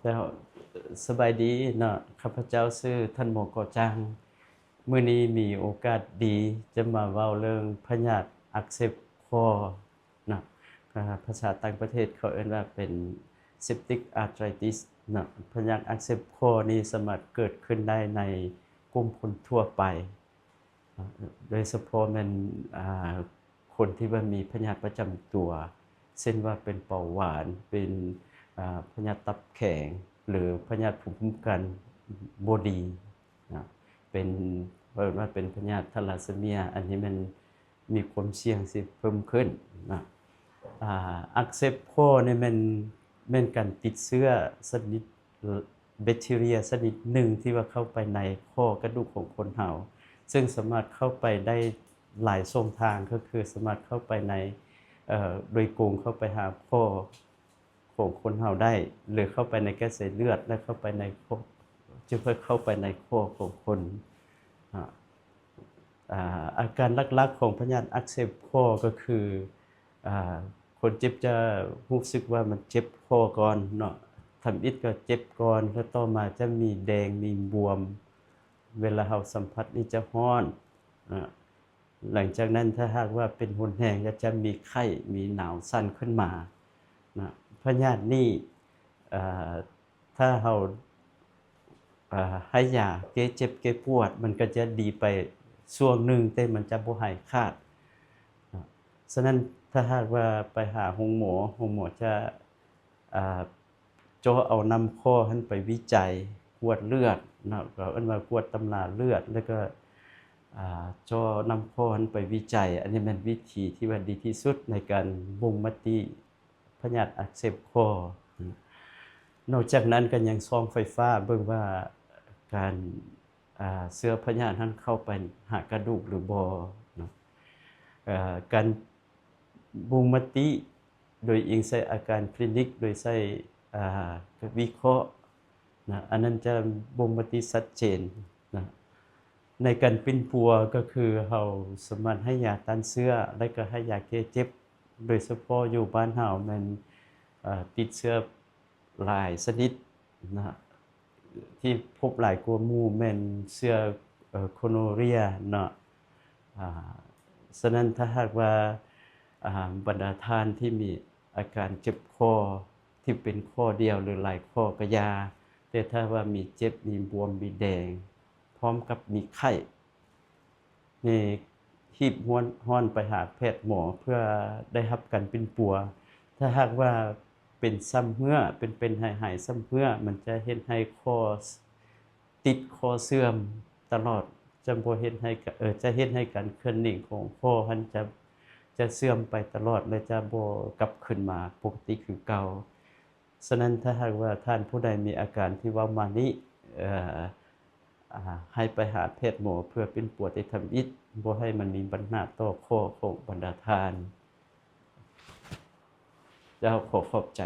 ເຈົ້າ ສະບາຍດີເນາະ ຂ້າພະເຈົ້າຊື່ທ່ານໝໍ ກໍຈາງ. ມື້ນີ້ມີໂອກາດດີຈະມາເວົ້າເລື່ອງພະຍາດອັກເສບຄໍເນາະ ພາສາຕ່າງປະເທດເຂົາເອີ້ນວ່າເປັນ septic arthritis ເນາະ. ພະຍາດອັກເສບຄໍນີ້ສາມາດເກີດຂຶ້ນໄດ້ໃນກຸ່ມຄົນທົ່ວໄປ ໂດຍສະເພາະແມ່ນ ອາ ຄົນທີ່ວ່າມີພະຍາດປະຈຳຕົວ ເຊັ່ນວ່າເປັນເບົາຫວານ ເປັນ ອາ ພະຍາດຕັບແຂງ ຫຼື ພະຍາດພູມຄຸ້ມກັນບໍ່ດີນະ ເປັນ ເອີ້ນວ່າເປັນພະຍາດທາລາຊີເມຍ ອັນນີ້ແມ່ນມີຄວາມສ່ຽງຊິເພີ່ມຂຶ້ນນະ. ອາ ອັກເສບຂໍ້ນີ້ແມ່ນ ແມ່ນການຕິດເຊື້ອຊະນິດ ແບັກທີເຣຍຊະນິດໜຶ່ງທີ່ວ່າເຂົ້າໄປໃນຂໍ້ກະດູກຂອງຄົນເຮົາ ເຊິ່ງສາມາດເຂົ້າໄປໄດ້ຫຼາຍຊ່ອງທາງ ກໍຄືສາມາດເຂົ້າໄປໃນ ເອີ ໂດຍກົງເຂົ້າໄປຫາຂໍ້ຂອງຄົນເຮົາໄດ້ ຫຼື ເຂົ້າໄປໃນກະແສເລືອດ ແລະ ເຂົ້າໄປໃນຂໍ້ ຈຶ່ງຄ່ອຍເຂົ້າໄປໃນຂໍ້ຂອງຄົນ. ອາ ອາ ອາການຫຼັກໆຂອງພະຍາດອັກເສບຂໍ້ກໍຄື ອາ ຄົນເຈັບຈະຮູ້ສຶກວ່າມັນເຈັບຄໍກ່ອນເນາະ ທຳອິດກໍເຈັບກ່ອນ ແລ້ວຕໍ່ມາຈະມີແດງ ມີບວມ ເວລາເຮົາສຳຜັດນີ້ຈະຮ້ອນນະ. ຫຼັງຈາກນັ້ນຖ້າຫາກວ່າເປັນຮຸນແຮງກໍຈະມີໄຂ້ ມີໜາວສັ່ນຂຶ້ນມານະ. ພະຍາດນີ້ ອາ ຖ້າເຮົາ ອາ ໃຫ້ຢາແກ້ເຈັບແກ້ປວດ ມັນກໍຈະດີໄປຊ່ວງໜຶ່ງ ແຕ່ມັນຈະບໍ່ຫາຍຂາດ. ສະນັ້ນຖ້າຫາກວ່າໄປຫາໂຮງໝໍ ໂຮງໝໍຈະ ອາ ເຈາະເອົານ້ຳຂໍ້ຫັ້ນໄປວິໄຈ ກວດເລືອດເນາະ ກໍເອີ້ນວ່າກວດຕຳລາເລືອດ ແລ້ວກໍ ອາ ເຈາະນ້ຳຂໍ້ຫັ້ນໄປວິໄຈ. ອັນນີ້ແມ່ນວິທີທີ່ວ່າດີທີ່ສຸດໃນການບົ່ງມະຕິ ພະຍາດອັກເສບຄໍ. ນອກຈາກນັ້ນກໍຍັງສ່ອງໄຟຟ້າເບິ່ງວ່າການ ອາ ເຊື້ອພະຍາດນັ້ນເຂົ້າໄປຫາກະດູກຫຼືບໍ່ເນາະ. ເອີ ການບົ່ງມະຕິໂດຍອີງໃສ່ອາການຄລີນິກ ໂດຍໃຊ້ ອາ ການວິເຄາະນະ ອັນນັ້ນຈະບົ່ງມະຕິຊັດເຈນນະ. ໃນການປິ່ນປົວກໍຄືເຮົາສາມາດໃຫ້ຢາຕ້ານເຊື້ອ ແລະ ກໍໃຫ້ຢາແກ້ເຈັບ ໂດຍສະເພາະຢູ່ບ້ານເຮົາແມ່ນ ເອີ ຕິດເຊື້ອຫຼາຍຊະນິດນະ ທີ່ພົບຫຼາຍກວ່າໝູ່ແມ່ນເຊື້ອ ເອີ ໂຄໂນເຣຍເນາະ. ອາ ສະນັ້ນຖ້າຫາກວ່າ ອາ ບັນດາທ່ານທີ່ມີອາການເຈັບຄໍ ທີ່ເປັນຂໍ້ດຽວ ຫຼື ຫຼາຍຂໍ້ກໍຢ່າ ແຕ່ຖ້າວ່າມີເຈັບ ມີບວມ ມີແດງ ພ້ອມກັບມີໄຂ້ ໃຫ້ຮີບຮ້ອນ ຮ້ອນໄປຫາແພດໝໍເພື່ອໄດ້ຮັບການປິ່ນປົວ. ຖ້າຫາກວ່າເປັນຊຳເຮື້ອ ເປັນ ເປັນຫາຍໆຊຳເຮື້ອ ມັນຈະເຮັດໃຫ້ຂໍ້ ຕິດຂໍ້ເສື່ອມຕະຫຼອດ ຈະບໍ່ເຮັດໃຫ້ ເອີ ຈະເຮັດໃຫ້ການເຄື່ອນເໜັງຂອງຂໍ້ຫັ້ນຈະ ຈະເສື່ອມໄປຕະຫຼອດ ແລະ ຈະບໍ່ກັບຄືນມາປົກກະຕິຄືເກົ່າ. ສະນັ້ນ ຖ້າຫາກວ່າທ່ານຜູ້ໃດມີອາການທີ່ເວົ້າມານີ້ ເອີ ອາ ໃຫ້ໄປຫາແພດໝໍເພື່ອປິ່ນປົວແຕ່ທຳອິດ ບໍ່ໃຫ້ມັນມີບັນຫາຕໍ່ຂໍ້ຂອງບັນດາທ່ານ. ເຈົ້າ ຂໍຂອບໃຈ.